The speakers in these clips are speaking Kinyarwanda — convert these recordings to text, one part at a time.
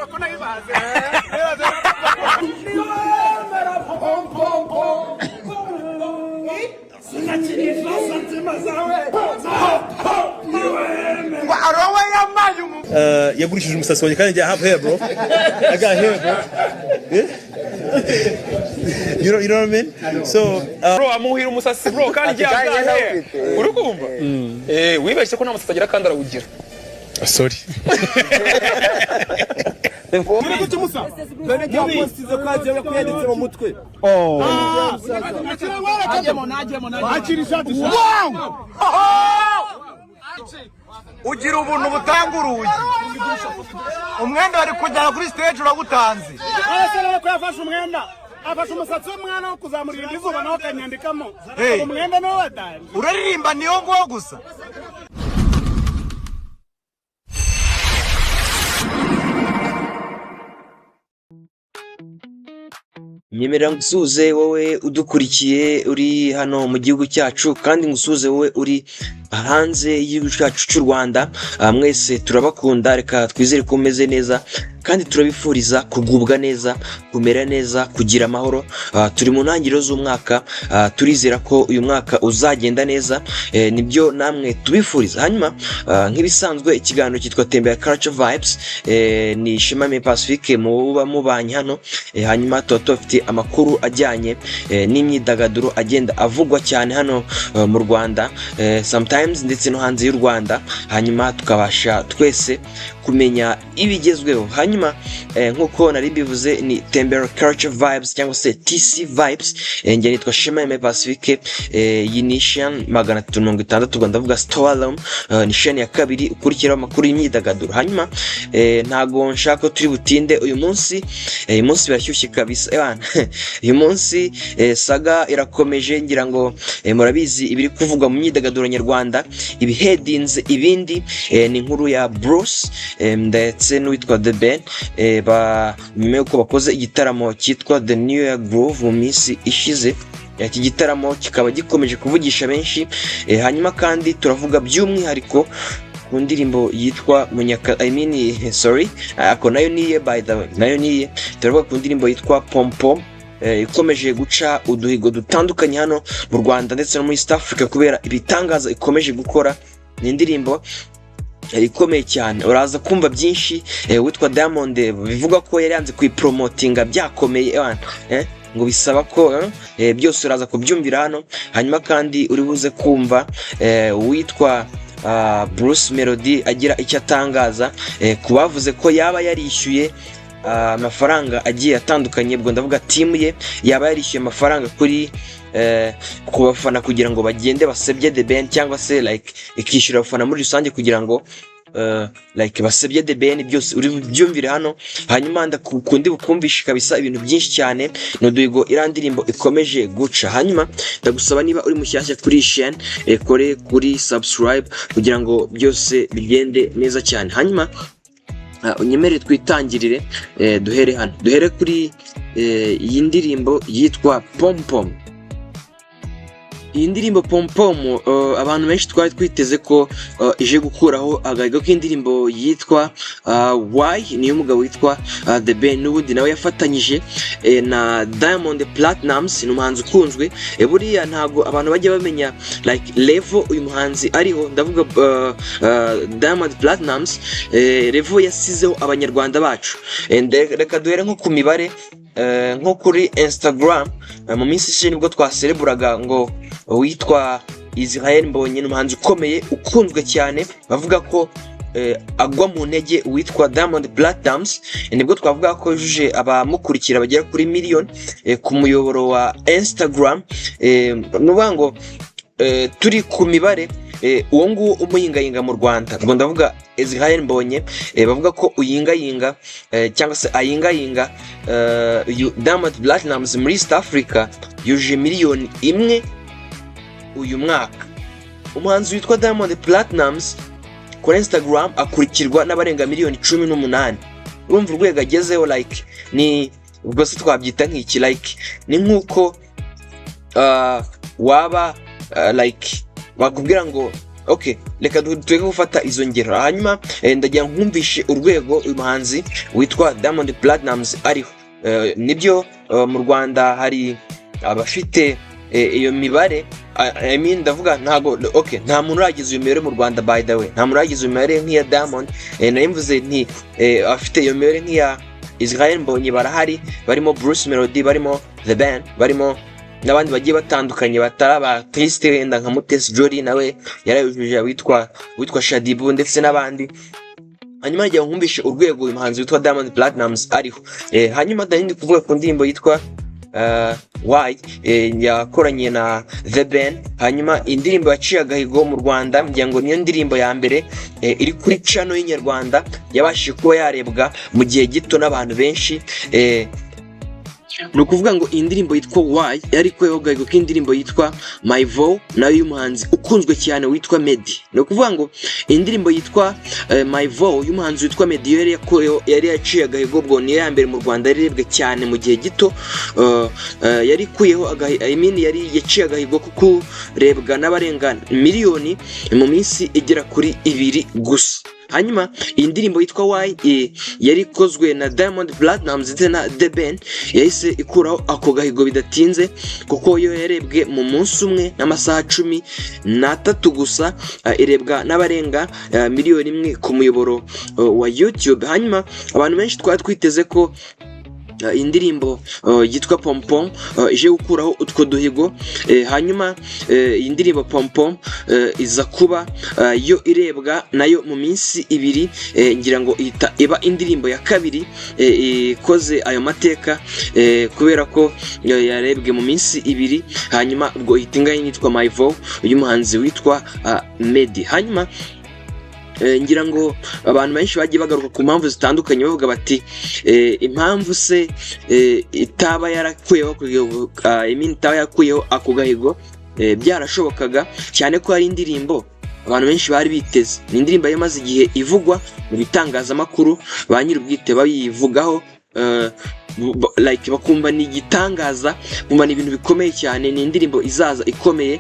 Inkoko nayibaze. Yagurishije umusatsi wanjye kandi I have hair, bro. I got hair, bro. Yeah? You know what I mean? So Bro, amuhira umusatsi, bro, kandi Ati, igihe kandi bwahe nawufite. Uri kumva, wibeshye ko nta musatsi agira kandi arawugira. Sorry. Muri guca umusa. Yaposize ko yagiye kwiyanditse mu mutwe. Akira ishati. Ugira ubuntu butanga urugi. Umwenda wari kujyana kuri stage uragutanze. Arasa rero ko yafashe umwenda. Afashe umusatsi w'umwana wo kuzamurinda izuba, nawe akanyandikamo. Hey. Umwenda niwo wadanje. Uraririmba niyo nguwo gusa. Nyemerera ngusuhuze wowe udukurikiye uri hano mu gihugu cyacu, kandi ngusuhuze wowe uri hanze y'igihugu cyacu cy'u Rwanda. Mwese turabakunda, reka twizere ko mumeze neza kandi turabifuriza kugubwa neza, kumera neza, kugira amahoro. Turi mu ntangiriro z'umwaka, turizera ko uyu mwaka uzagenda neza, nibyo namwe tubifuriza. Hanyuma nk'ibisanzwe ikiganiro cyitwa Tembera Culture Vibes, ni Shema Me Pacifique muba mubanye hano, hanyuma tuba tubafitiye amakuru ajyanye n'imyidagaduro agenda avugwa cyane hano mu Rwanda, sometimes ndetse no hanze y'u Rwanda, hanyuma tukabasha twese kumenya ibigezweho. Hanyuma nk'uko nari mbivuze, ni Tembera Culture Vibes cyangwa se TC Vibes, njye nitwa Shema Aime Pacifique, iyi ni chaîne 360, ubwo ndavuga Stoalum, ni chaîne ya kabiri ukurikiraho amakuru y'imyidagaduro. Hanyuma ntago nshaka ko turi butinde uyu munsi, uyu munsi birashyushye kabisa. Ebana, uyu munsi saga irakomeje, ngira ngo murabizi ibiri kuvugwa mu myidagaduro nyarwanda, ibihedinze ibindi, ni inkuru ya Bruce ndetse n'uwitwa The Ben, nyuma y'uko bakoze igitaramo cyitwa The New Year Groove mu minsi ishize. Iki gitaramo kikaba gikomeje kuvugisha benshi, hanyuma kandi turavuga by'umwihariko ku ndirimbo yitwa Munyaka, I mean, sorry, ako nayo niye, by the way, nayo niye. Turavuga ku ndirimbo yitwa Pom Pom, ikomeje guca uduhigo dutandukanye hano mu Rwanda ndetse no muri East Africa kubera ibitangaza ikomeje gukora. Ni indirimbo ikomeye cyane, uraza kumva byinshi. Witwa Diamond bivuga ko yari yanze kuyipromotinga byakomeye, ngo bisaba ko byose uraza kubyumvira hano. Hanyuma kandi uri buze kumva uwitwa Bruce Melody agira icyo atangaza ku bavuze ko yaba yarishyuye amafaranga agiye atandukanye, ubwo ndavuga timu ye yaba yarishyuye amafaranga kuri ku bafana kugira ngo bagende basebye The Ben, cyangwa se like ikishyura abafana muri rusange kugira ngo like basebye The Ben. Byose uri byumvire hano. Hanyuma ndakundi bukumvishe kabisa ibintu byinshi cyane, ni uduhigo iriya ndirimbo ikomeje guca. Hanyuma ndagusaba niba uri mushyashya kuri iyi chaîne, kore kuri subscribe kugira ngo byose bigende neza cyane. Hanyuma unyemerere twitangirire, duhere hano, duhere kuri iyi ndirimbo yitwa Pom Pom. Iyi ndirimbo Pom Pom, abantu benshi twari twiteze ko ije gukuraho agahigo k'indirimbo yitwa Why, niyo mugabo witwa The Ben n'ubundi nawe yafatanyije na Diamond Platnumz, ni umuhanzi ukunzwe. Buriya ntabwo abantu bajya bamenya like level uyu muhanzi ariho, ndavuga Diamond Platnumz, level yasizeho abanyarwanda bacu. Reka duhere nko ku mibare, nko kuri Instagram, mu minsi ishize nibwo twasereburaga ngo uwitwa Israel Mbonyi ni umuhanzi ukomeye ukunzwe cyane, bavuga ko agwa mu ntege uwitwa Diamond Platnumz, nibwo twavuga ko yujuje abamukurikira bagera kuri miliyoni ku muyoboro wa Instagram. Ni ukuvuga ngo turi ku mibare, uwo nguwo umuyingayinga mu Rwanda, ubwo ndavuga Israel Mbonye, bavuga ko uyingayinga, cyangwa se ayingayinga uyu Diamond Platnumz muri East Africa, yujuje miliyoni 1 uyu mwaka. Umuhanzi witwa Diamond Platnumz kuri Instagram akurikirwa n'abarenga miliyoni 18. Urumva urwego agezeho, like ni ubwo se twabyita nk'iki? Like ni nk'uko waba like bakubwira ngo Okay, reka tureke gufata izo ngero. Hanyuma ndagira nkumvishe urwego uyu muhanzi witwa Diamond Platnumz ariho. Nibyo, mu Rwanda hari abafite iyo mibare. I mean, ndavuga ntago, okay, nta muntu uragize iyo mibare mu Rwanda. By the way, nta muntu uragize iyo mibare nk'iya Diamond. Nari mvuze nti afite iyo mibare nk'iya Israel Mbonyi barahari, barimo Bruce Melody, barimo The Ben, barimo n'abandi bagiye batandukanye batari aba artiste, wenda nka Mutesi Jolly nawe yarayujuje, witwa Shaddyboo ndetse n'abandi. Hanyuma nagira ngo nkumvishe urwego uyu muhanzi witwa Diamond Platnumz ariho. Hanyuma ndari ndi kuvuga ku ndirimbo yitwa Why, yakoranye na The Ben. Hanyuma indirimbo yaciye agahigo mu Rwanda, ngira ngo niyo ndirimbo ya mbere iri kuri channel y'inyarwanda yabashije kuba yarebwa mu gihe gito n'abantu benshi. Ni ukuvuga ngo iyi ndirimbo yitwa Why yari ikuyeho agahigo k'indirimbo yitwa My Vow, nayo y'umuhanzi ukunzwe cyane witwa Meddy. Ni ukuvuga ngo iyi ndirimbo yitwa My Vow y'umuhanzi witwa Meddy yo yari yakuyeho, yari yaciye agahigo. Ubwo niyo ya mbere mu Rwanda yarebwe cyane mu gihe gito. Yari ikuyeho I mean, yari yaciye agahigo ko kurebwa n'abarenga miliyoni mu minsi igera kuri 2 gusa. Hanyuma iyi ndirimbo yitwa Why, yari ikozwe na Diamond Platnumz ndetse na The Ben, yahise ikuraho ako gahigo bidatinze, kuko yo yarebwe mu munsi umwe n'amasaha 13 gusa, irebwa n'abarenga miliyoni 1 ku muyoboro wa YouTube. Hanyuma abantu benshi twari twiteze ko indirimbo yitwa Pom Pom ije gukuraho utwo duhigo. Hanyuma iyi ndirimbo Pom Pom iza kuba yo irebwa nayo mu minsi 2. Ngira ngo ihita iba indirimbo ya kabiri ikoze ayo mateka, kubera ko yarebwe mu minsi 2. Hanyuma ubwo ihita inganya yitwa My Vow y'umuhanzi witwa Meddy. Hanyuma ngira ngo abantu benshi bagiye bagaruka ku mpamvu zitandukanye, bavuga bati impamvu se itaba yarakuyeho ako gahigo, I mean, itaba yarakuyeho ako gahigo, byarashobokaga cyane ko ari indirimbo abantu benshi bari biteze. Ni indirimbo yari imaze igihe ivugwa mu bitangazamakuru, ba nyir'ubwite bayivugaho, like bakumva ni igitangaza, bumva ni ibintu bikomeye cyane, ni indirimbo izaza ikomeye.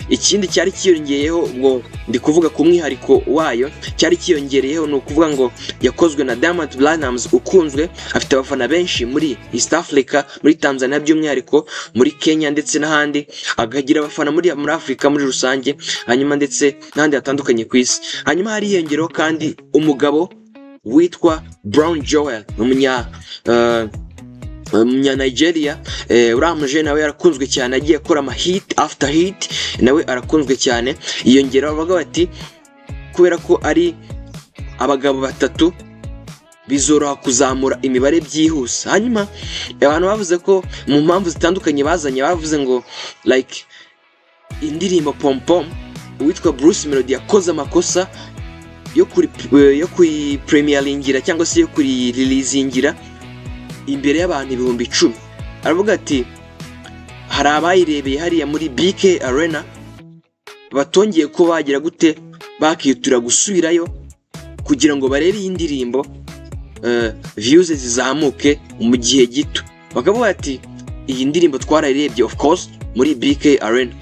Ikindi cyari cyiyongeyeho, ubwo ndi kuvuga ku mwihariko wayo, cyari cyiyongereyeho ni ukuvuga ngo yakozwe na Diamond Platnumz ukunzwe, afite abafana benshi muri East Africa, muri Tanzania by'umwihariko, muri Kenya ndetse n'ahandi, akagira abafana muri Afurika muri rusange, hanyuma ndetse n'ahandi hatandukanye ku isi. Hanyuma hariyongereho kandi umugabo witwa Brown Joel, umunya Nigeria. Uriya muje nawe yarakunzwe cyane, agiye akora ama hit after hit, nawe arakunzwe cyane. Yiyongeraho, bavuga bati kubera ko ari abagabo batatu bizoroha kuzamura imibare byihuse. Hanyuma abantu bavuze ko mu mpamvu zitandukanye bazanye, bavuze ngo like indirimbo Pom Pom, uwitwa Bruce Melody yakoze amakosa yo kuyipremieringira cyangwa se yo kuyireleasingira imbere y'abantu 10,000. Aravuga ati hari abayirebeye hariya muri BK Arena batongeye ko bagira gute bakihutura gusubirayo kugira ngo barebe iyi ndirimbo, views zizamuke mu gihe gito. Bakavuga ati iyi ndirimbo twarayirebye of course muri BK Arena,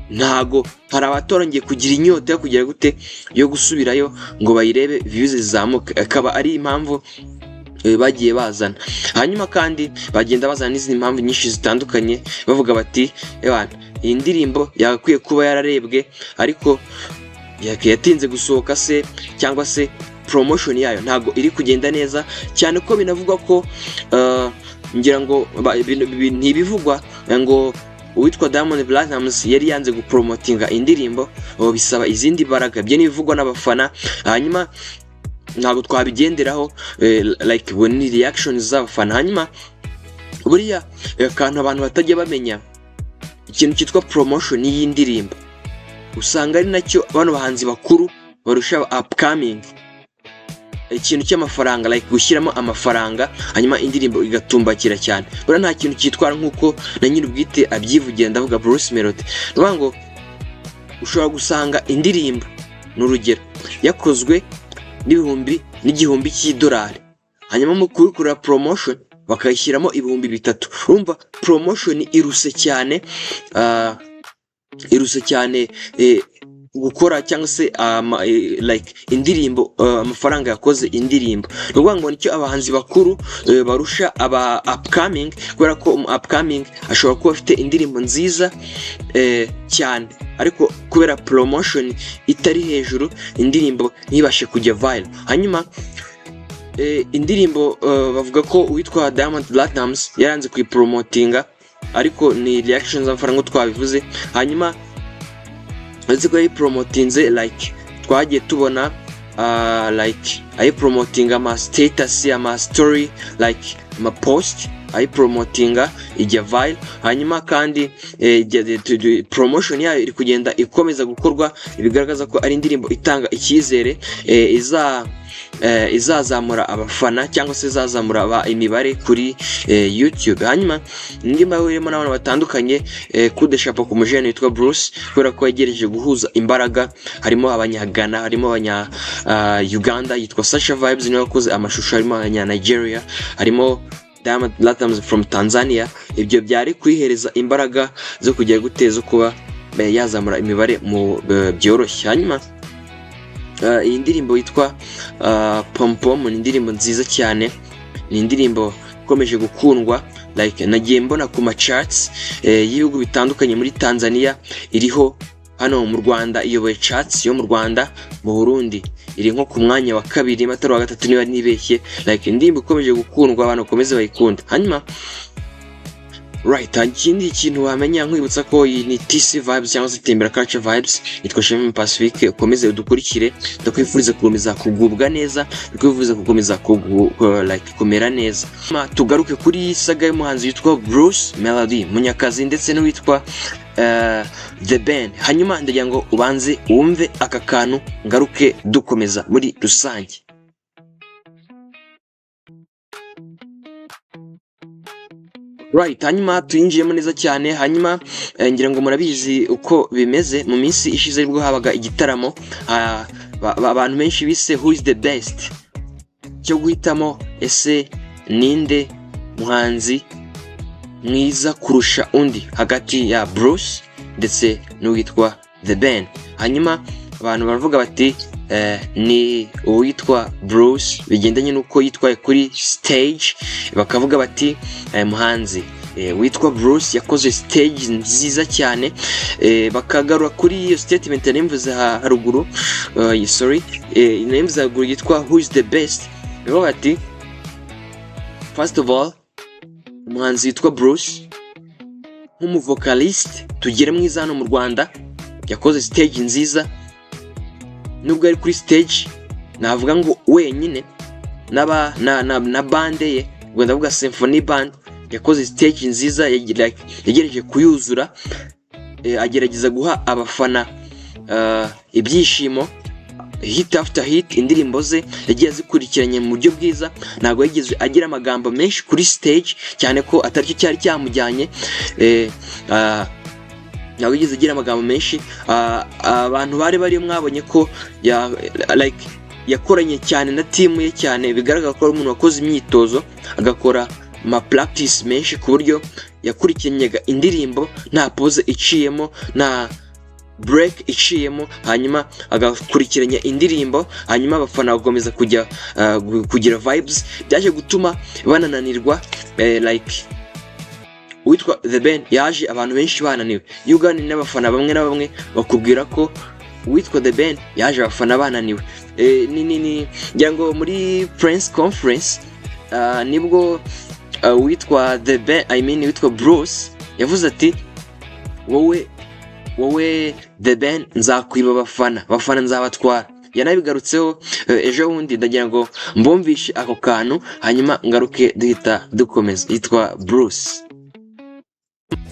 ntago hari abatorongeye kugira inyota yo kugira gute, yo gusubirayo ngo bayirebe, views zizamuke. Akaba ari impamvu bagiye bazana. Hanyuma kandi bagenda bazana n'izindi mpamvu nyinshi zitandukanye, bavuga bati ewana iyi ndirimbo yagakwiye kuba yararebwe ariko yatinze gusohoka se, cyangwa se promotion yayo ntabwo iri kugenda neza cyane, ko binavugwa ko ngira ngo ntibivugwa ngo uwitwa Diamond Platnumz yari yanze gupromotinga indirimbo, bisaba izindi mbaraga. Ibyo ni ibivugwa n'abafana, hanyuma ntabwo twabigenderaho, like ubwo ni reaction z'abafana. Hanyuma buriya akantu abantu batajya bamenya, ikintu cyitwa promotion y'indirimbo, usanga ari nacyo bano bahanzi bakuru barusha upcoming. Ikintu cy'amafaranga, like gushyiramo amafaranga hanyuma indirimbo igatumbakira cyane, buriya nta kintu cyitwara nk'uko na nyir'ubwite abyivugira, ndavuga Bruce Melody. Ni ukuvuga ngo ushobora gusanga indirimbo, ni urugero, yakozwe n'ibihumbi n'igihumbi cy'idolari, hanyuma mu kubikorera promotion bakayishyiramo 3000. Urumva promotion iruse cyane, iruse cyane. Gukora cyangwa se like indirimbo, amafaranga yakoze indirimbo, ni ukuvuga ngo nicyo abahanzi bakuru barusha aba upcoming, kubera ko umu upcoming ashobora kuba afite indirimbo nziza cyane, ariko kubera promotion itari hejuru, indirimbo ntibashe kujya viral. Hanyuma indirimbo, bavuga ko uwitwa Diamond Platnumz yaranze kuyipromotinga, ariko ni reaction z'amafaranga nk'uko twabivuze. Hanyuma uretse ko yayipromotinze, like twagiye tubona like ayipromotinga ama status, ama story, like ama post, ayipromotinga ijya viral. Hanyuma kandi promotion yayo iri kugenda ikomeza gukorwa, bigaragaza ko ari indirimbo itanga icyizere, izazamura abafana cyangwa se izazamura imibare kuri YouTube. Hanyuma indi irimo n'abantu batandukanye, kudeshapo ku mujene witwa Bruce, kubera ko yegereje guhuza imbaraga. Harimo abanyagana, harimo abanya Uganda, yitwa Sasha Vibes, niwe wakoze amashusho, harimo abanya Nigeria, harimo Diamond Platnumz from Tanzania. Ibyo byari kuyihereza imbaraga zo kujya guteza kuba yazamura imibare mu byoroshye. Hanyuma iyi ndirimbo yitwa Pom Pom ni indirimbo nziza cyane, ni indirimbo ikomeje gukundwa. Like nagiye mbona ku ma charts y'ibihugu bitandukanye, muri Tanzania iriho, hano mu Rwanda iyoboye charts yo mu Rwanda, mu Burundi iri nko ku mwanya wa kabiri, atari uwa gatatu niba nibeshye. Like indirimbo ikomeje gukundwa, abantu bakomeze bayikunda. Hanyuma right, ikindi kintu wamenya, nkwibutsa ko iyi ni TC Vibes cyangwa se Tembera Culture Vibes, yitwa Shema Pacifique. Ukomeze udukurikire, ndakwifuriza gukomeza kugubwa neza, ndakwifuriza gukomeza like kumera neza. Tugaruke kuri saga y'umuhanzi witwa Bruce Melody Munyakazi ndetse n'uwitwa The Ben. Hanyuma ndagira ngo ubanze wumve aka kantu, ngaruke dukomeza muri rusange. Right, hanyuma tuyinjiyemo neza cyane. Hanyuma ngira ngo murabizi uko bimeze. Mu minsi ishize nibwo habaga igitaramo abantu benshi bise "Who is the best", cyo guhitamo ese ninde muhanzi mwiza kurusha undi hagati ya Bruce ndetse n'uwitwa The Ben. Hanyuma abantu baravuga bati ni uwitwa Bruce, bigendanye n'uko yitwaye kuri stage. Bakavuga bati muhanzi witwa Bruce yakoze stage nziza cyane. Bakagarura kuri iyo statement nari mvuze haruguru, sorry, nari mvuze haruguru yitwa "Who is the best". Bakavuga bati first of all, umuhanzi witwa Bruce nk'umuvocalist tugere mwiza hano mu Rwanda yakoze stage nziza, nubwo ari kuri stage navuga ngo wenyine n'aba na band ye, ubwo ndavuga Symphony Band, yakoze stage nziza, yagerageje kuyuzura, agerageza guha abafana ibyishimo, hit after hit. Indirimbo ze yagiye azikurikiranye mu buryo bwiza, ntabwo yigeze agira amagambo menshi kuri stage, cyane ko ataricyo cyari cyamujyanye. Ntabwo yigeze agira amagambo menshi. Abantu bari bariyo mwabonye ko like yakoranye cyane na team ye cyane, bigaragara ko ari umuntu wakoze imyitozo, agakora ama practice menshi, ku buryo yakurikiranyaga indirimbo nta pause iciyemo, nta break iciyemo, hanyuma agakurikiranya indirimbo, hanyuma abafana bagakomeza kujya kugira vibes. Byaje gutuma banananirwa. Like uwitwa The Ben yaje abantu benshi bananiwe. Iyo uganiriye n'abafana bamwe na bamwe, bakubwira ko uwitwa The Ben yaje abafana bananiwe. Ni ngira ngo muri press conference nibwo uwitwa The Ben, I mean uwitwa Bruce, yavuze ati Wowe The Ben, nzakwiba abafana, abafana nzabatwara." Yanabigarutseho ejo bundi. Ndagira ngo mbumvishe ako kantu, hanyuma ngaruke duhita dukomeza. Yitwa Bruce.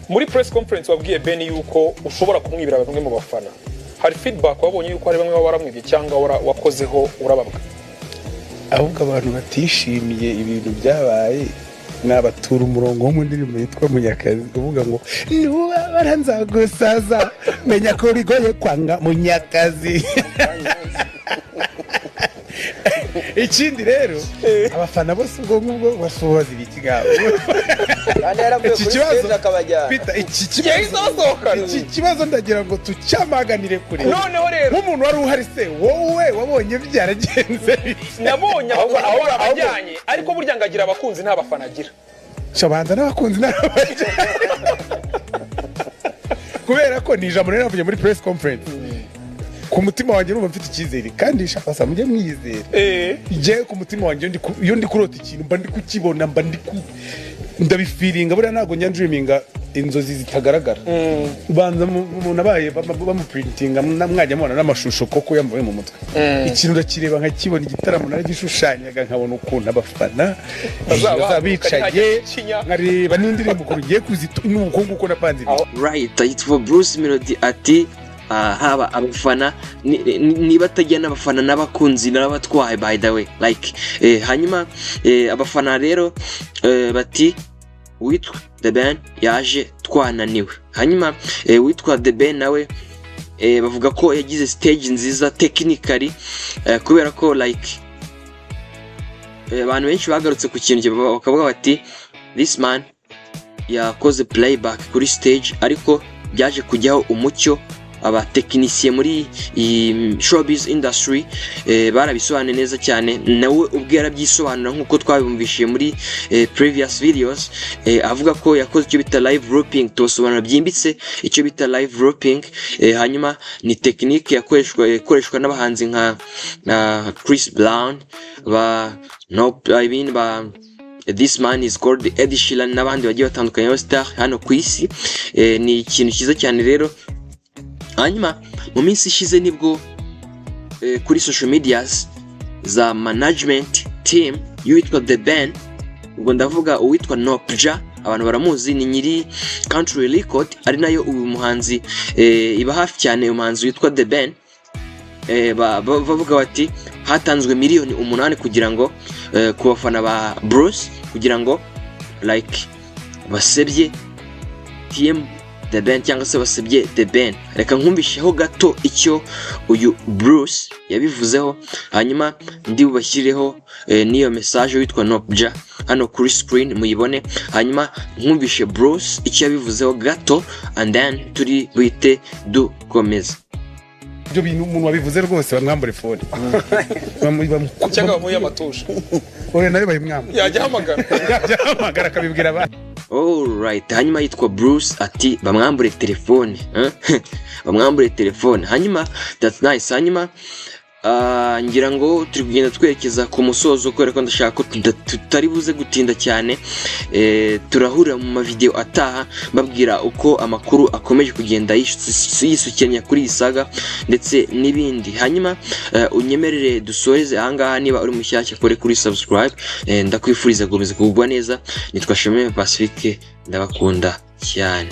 Muri press conference wabwiye Ben yuko ushobora kumwibira bamwe mu bafana. Hari feedback wabonye yuko hari bamwe baba waramwibye cyangwa wakozeho urababwa? Ahubwo abantu batishimiye ibintu byabaye nabatura umurongo wo mu ndirimbo yitwa Munyakazi uvuga ngo "Nubabara nzagusaza, menya ko bigoye kwanga Munyakazi." Ikindi rero, abafana bose ubwo ngubwo basohoza ibiki ngabo? Kandi yaravuye Iki kuri kibazo stage akabajyana. Peter, iki Yahise kibazo, abasohokana. iki kibazo ndagira ngo tucyamaganire kure. Noneho rero, Nk'umuntu wari uhari se, wowe wabonye byaragenze bite? Nabonye abafana barabajyanye, ariko burya ngo agira abakunzi, nta bafana agira. Shabanza n'abakunzi n'abajyanye, kubera ko ni ijambo rero navuye muri press conference, ku mutima wanjye numva mfite icyizere. Kandi shafasa mujye mwiyizera. Njyewe ku mutima wanjye, iyo ndi kurota ikintu mba ndi kukibona, mba ndi ku ndabifeelinga. Buriya ntabwo njya ndreaminga inzozi zitagaragara. Ubanza umuntu abaye bamuprintinga, mwajya mubona n'amashusho koko yambaye mu mutwe. Ikintu ndakireba nkakibona. Igitaramo naragishushanyaga, nkabona ukuntu abafana bazaba bazaba bicaye, ntihagire ikinya. Nkareba n'indirimbo ukuntu ngiye kuzita, n'uko nguko napanze ibintu. Right, yitwa Bruce Melody ati haba abafana niba atagira n'abafana, n'abakunzi n'abatwaye, by the way, like hanyuma abafana rero bati witwa The Ben yaje twananiwe. Hanyuma witwa The Ben nawe bavuga ko yagize stage nziza technically, kubera ko like abantu benshi bagarutse ku kintu bakavuga bati this man yakoze playback kuri stage, ariko byaje kujyaho umucyo. Abatekinisiye muri iyi showbiz industry barabisobanuye neza cyane, nawe ubwe yarabyisobanura nk'uko twabibumvishije muri previous videos, avuga ko yakoze icyo bita live looping. Tubasobanura byimbitse icyo bita live looping. Hanyuma ni technique yakoreshwa, ikoreshwa n'abahanzi nka Chris Brown, ba no, I mean, ba this man is called Ed Sheeran n'abandi bagiye batandukanye ba star hano ku isi. Ni ikintu cyiza cyane rero. Hanyuma mu minsi ishize nibwo kuri social medias za management team y'uwitwa The Ben, ubwo ndavuga uwitwa Noopja, abantu baramuzi, ni nyiri Country Record, ari nayo uyu muhanzi iba hafi cyane uyu muhanzi witwa The Ben, bavuga bati hatanzwe miliyoni 8 kugira ngo ku bafana ba Bruce, kugira ngo like basebye team The Ben cyangwa se basebye The Ben. Reka nkumvisheho gato icyo uyu Bruce yabivuzeho, hanyuma ndi bubashyireho n'iyo message witwa Noopja hano kuri screen muyibone. Hanyuma nkumvishe Bruce icyo yabivuzeho gato, and then turi buhite dukomeza. Ibyo bintu umuntu wabivuze rwose bamwambure phone. Cyangwa bamuhe amatusha. Oya, nawe bayimwambure. Yajya ahamagara. Yajya ahamagara akabibwira abandi. Alright, hanyuma yitwa Bruce ati bamwambure telefone, eh? Bamwambure telefone. Hanyuma that's nice. Hanyuma ngira ngo turi kugenda twerekeza ku musozo, kubera ko ndashaka ko tutari buze gutinda cyane. Turahurira mu mavideo ataha babwira uko amakuru akomeje kugenda yisukiranya kuri iyi saga ndetse n'ibindi. Hanyuma unyemerere dusoreze ahangaha. Niba uri mushyashya, kore kuri subscribe. Ndakwifuriza gukomeza kugubwa neza. Nitwa Shememe Pacifique, ndabakunda cyane.